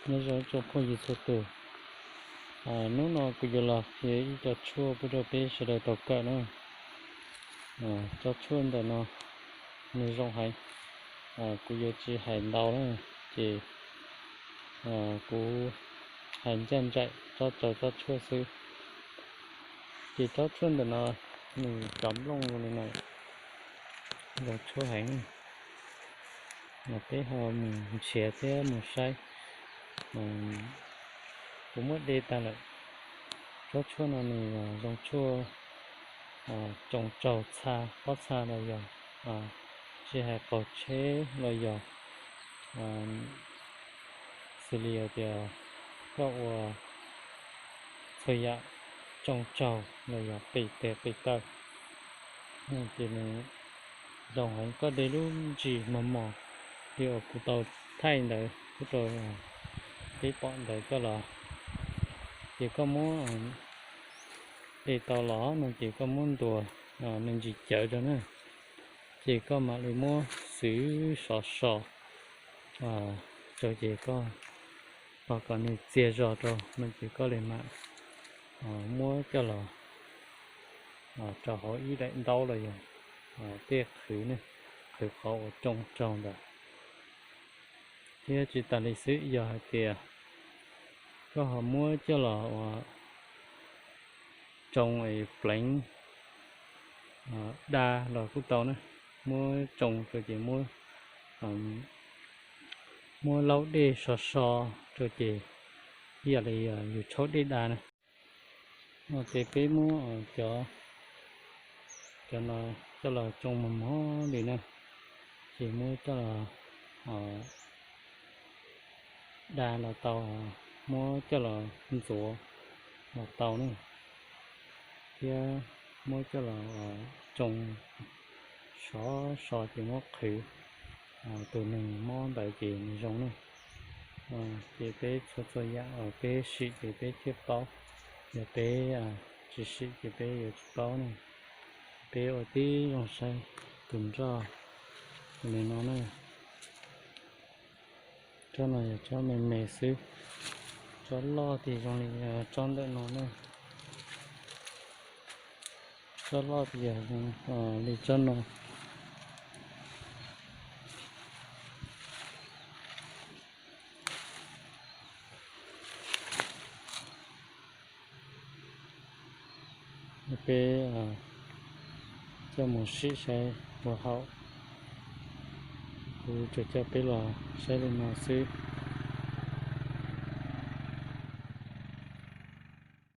Nyob zoo ib tsoom phooj ywg txhua tus, hnub no kuv yuav los qhia ib co tshuaj pub rau peb sawv daws tau kawm na. Tsob tshuaj ntawm no nws zoo heev, kuv yuav tsis hais ntau na, ces kuv hais ncaj nraim tsob tshuaj xwb. Ces tsob tshuaj ntawm no nws cov nplooj li no zoo tshuaj heev, peb ho mus nrhiav thiab mus saib. Kuv muab de tag lawm. Tsob tshuaj no nws zoo tshuaj tsoo tsaug txha, pob txha los yog tsis hais qaug tsheb los yog xws li hais tias koj ua txhua yam tsoo tsaug los yog qis tes qis taw, ces nws zoo heev. Koj de lub ntsis mos mos li uas kuv tau thaij ntawd pub rau peb pom ntawd coj los, ces koj muab de tau los no ces koj muab ntuas me ntsis cawv rau na, ces koj mam li muab xwb sov so rau ces koj, kom nws txias zog rau no ces koj li mam muab coj los rau hauv ib daim ntaub los yog tej qhwv ne, qhwv qhov uas tsoo tsaug ntawd. Thiab tsis tas li xwb, yog hais tias koj ho muab coj los ua tsoo es pleev da los kuj tau na. Muab tsoo rau ces muab laub dej so so rau ces ib yam li yus tshaub dej da na. No ces peb muab cov, cov no coj los tsoo mos mos li na, ces muab coj los da los tau, muab coj los ntxuav los tau na, thiab muab coj los tsoo sov so ces muab qhwv tus neeg mob ntawd ces nws zoo na. Ces peb txhua txhua yam uas peb sim ces peb thiaj paub, yog peb tsis sim ces peb yuav tsis paub na. Peb ua tib zoo saib tus nroj li no na. Tsob no yog tsob me me xwb, tsob loj tiag zoo li tsob ntawm no na. Tsob loj tiag li tsob no. Peb coj mus sim saib ua haum. Kuv tsuas coj peb los saib li no xwb.